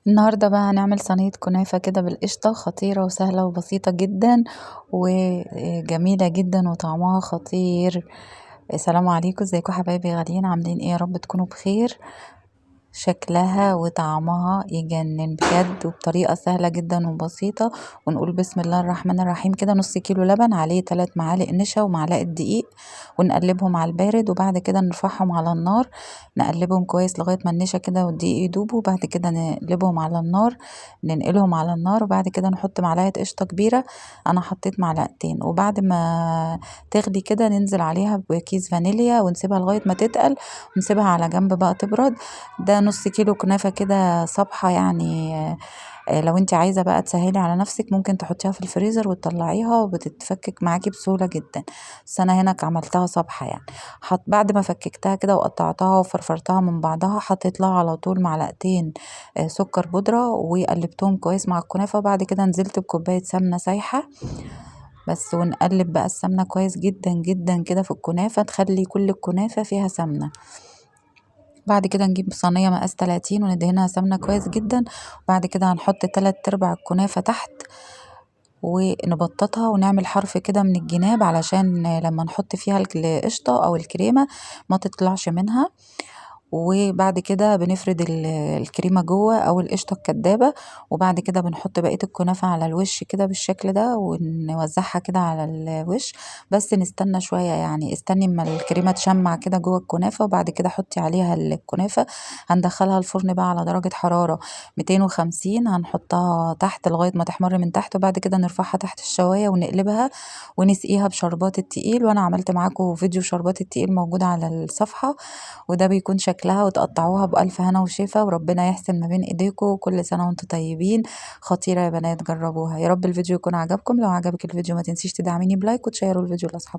النهاردة بقى هنعمل صينية كنافة كده بالقشطة، خطيرة وسهلة وبسيطة جدا وجميلة جدا وطعمها خطير. السلام عليكم، ازيكم حبايبي غاليين، عاملين ايه؟ يا رب تكونوا بخير. شكلها وطعمها يجنن بجد، وبطريقة سهلة جدا وبسيطة. ونقول بسم الله الرحمن الرحيم كده. نص كيلو لبن عليه 3 معالق نشا ومعلقة دقيق، ونقلبهم على البارد، وبعد كده نرفعهم على النار، نقلبهم كويس لغاية ما النشا كده والدقيق يدوبوا، وبعد كده نقلبهم على النار، ننقلهم على النار، وبعد كده نحط معلقة قشطة كبيرة، أنا حطيت معلقتين. وبعد ما تغلي كده ننزل عليها بكيس فانيليا ونسيبها لغاية ما تتقل، ونسيبها على جنب بقى تبرد. ده نص كيلو كنافة كده صبحة يعني، لو انت عايزة بقى تسهلي على نفسك ممكن تحطيها في الفريزر وتطلعيها وبتتفكك معاكي بسهولة جدا، بس انا هنا عملتها صبحة يعني. بعد ما فككتها كده وقطعتها وفرفرتها من بعضها، حطيت لها على طول معلقتين، سكر بودرة، وقلبتهم كويس مع الكنافة. وبعد كده نزلت بكوباية سمنة سايحة بس، ونقلب بقى السمنة كويس جدا جدا كده في الكنافة، تخلي كل الكنافة فيها سمنة. بعد كده نجيب صينية مقاس 30 وندهنها سمنة كويس جدا. وبعد كده هنحط 3/4 الكنافة تحت ونبططها، ونعمل حرف كده من الجناب علشان لما نحط فيها القشطة او الكريمة ما تطلعش منها. وبعد كده بنفرد الكريمة جوه او القشطة الكدابة، وبعد كده بنحط بقية الكنافة على الوش كده بالشكل ده، ونوزعها كده على الوش. بس نستنى شوية يعني، استني اما الكريمة تشمع كده جوه الكنافة، وبعد كده حطي عليها الكنافة. هندخلها الفرن بقى على درجة حرارة 250، هنحطها تحت لغاية ما تحمر من تحت، وبعد كده نرفعها تحت الشواية ونقلبها ونسقيها بشربات التقيل. وانا عملت معاكم فيديو شربات التقيل موجود على الصفحة، وده بيكون شكلها. وتقطعوها بألف هنا وشفا، وربنا يحسن ما بين ايديكم، وكل سنة وانتم طيبين. خطيرة يا بنات، جربوها. يا رب الفيديو يكون عجبكم. لو عجبك الفيديو ما تنسيش تدعميني بلايك وتشيروا الفيديو لاصحابكم.